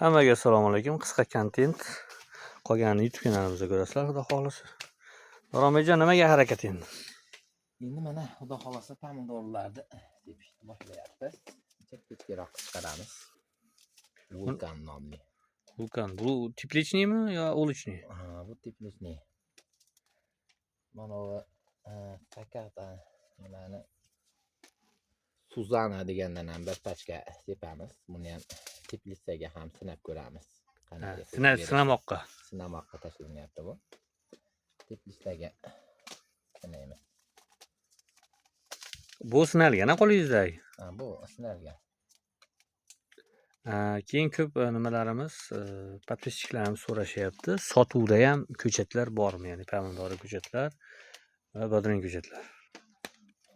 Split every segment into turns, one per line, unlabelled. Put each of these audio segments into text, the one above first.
Hammaga assalomu alaykum. Qisqa kontent. Qolganini YouTube kanalimizda ko'rasizlar, xudo xohlasa. Davronbekjon, nimaga harakat endi?
Endi mana, xudo xohlasa, pomidorlarni sepishni boshlayapmiz. Chekkaroq chiqaramiz. Vulkan nomli.
Vulkan. Bu тепличный mi yo уличный?
Ha, bu тепличный. Mana bu takata nimani, Suzana degandan ham bir pachka sepamiz. Buni ham теплица ga ham sinab ko'ramiz. Qanday effekt beradi.
Sinamoqqa.
Sinamoqqa tashlanyapti bu. Теплица ga sinaymiz.
Bu sinalgan a qo'lingizdagi.
Ha, bu sinalgan.
Keyin ko'p nimalarimiz, подписчик larimiz so'rashyapti. Sotuvda ham ko'chatlar bormi? Ya'ni pomidori ko'chatlar va bodring ko'chatlar.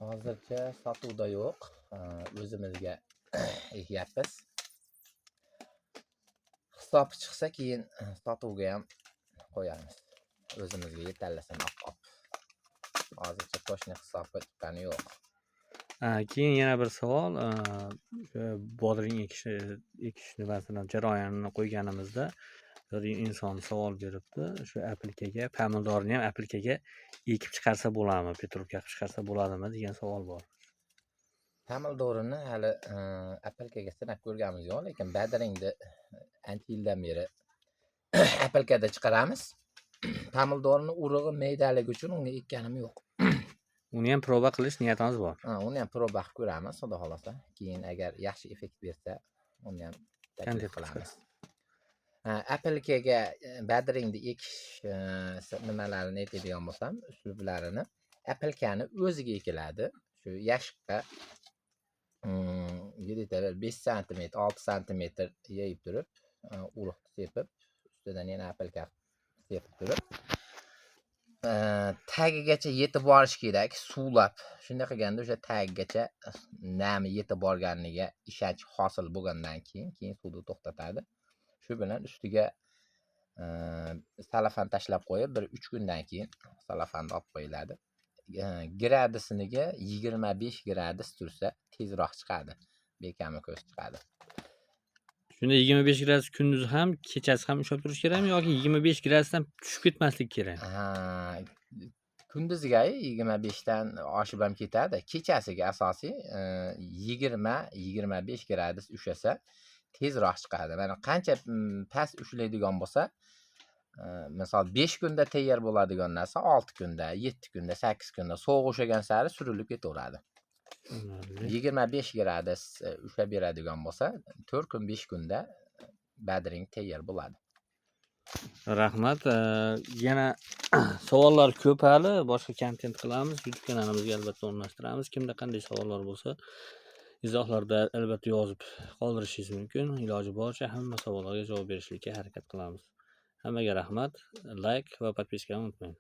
Hozircha sotuvda yo'q. O'zimizga ekyapmiz. Hisobi chiqsa, keyin sotuvga ham qo'yamiz. O'zimizga yetarlisin olib. Hozircha точно hisobi chiqqani yo'q.
Keyin yana bir savol, o'sha bodring ekish nimasini, jarayonini qo'yganimizda bir inson savol beribdi. Shu apilkaga, pomidorni ham apilkaga ekib chiqarsa bo'ladimi, петровка qilib chiqarsa bo'ladimi degan savol bor.
Pomidorini hali apilkaga sinab ko'rganimiz yo'q, lekin badringni ancha yildan beri apilkada chiqaramiz. Pomidorni urug'i maydaligi uchun unga ekkanim yo'q.
Uni ham proba qilish niyatimiz bor.
Ha, uni ham proba qilib ko'ramiz, xudo xohlasa. Keyin agar yaxshi effekt bersa, uni ham taklif
Kontent
qilamiz. Ha, apilkaga badringni ekish nimalarini aytadigan bo'lsam, uslublarini, apilkani o'ziga ekiladi. Shu yashiqqa где-то bir 5 santimetr, 6 santimetr yeyib turib, urug'ni sepib, ustidan yana apilka sepib turib, tagigacha yetib borish kerak suvlab. Shunday qilganda o'sha tagigacha nami yetib borganligiga ishonch hosil bo'lgandan keyin suvni to'xtatadi. Shu bilan ustiga salafan tashlab qo'yib, bir 3 kundan keyin salafanni olib qo'yiladi. Gradusiniga 25 gradus tursa, tezroq chiqadi. Bekami ko'z chiqadi.
Shunda 25 gradus kunduz ham, kechasi ham ushlab turish kerakmi yoki 25 gradusdan tushib ketmaslik kerak?
Ha, kunduziga 25 dan oshib ham ketadi. Kechasiga asosiy 20-25 gradus ushlasa, tezroq chiqadi. Mana qancha past ushlaydigan bo'lsa, misol, 5 kunda tayyor bo'ladigan narsa 6 kunda, 7 kunda, 8 kunda, sovuq ushlagan sari surilib ketaveradi.
Tushunarli.
25 gradus ushlab beradigan bo'lsa, 4 kun, 5 kunda badring tayyor bo'ladi.
Rahmat. Yana savollar ko'p hali. Boshqa kontent qilamiz. YouTube kanalimizga albatta o'rnashtiramiz. Kimda qanday savollar bo'lsa, izohlarda albatta yozib qoldirishingiz mumkin. Iloji boricha hamma savollarga javob berishlikka harakat qilamiz. Hammaga rahmat. Layk va подписка ni unutmang.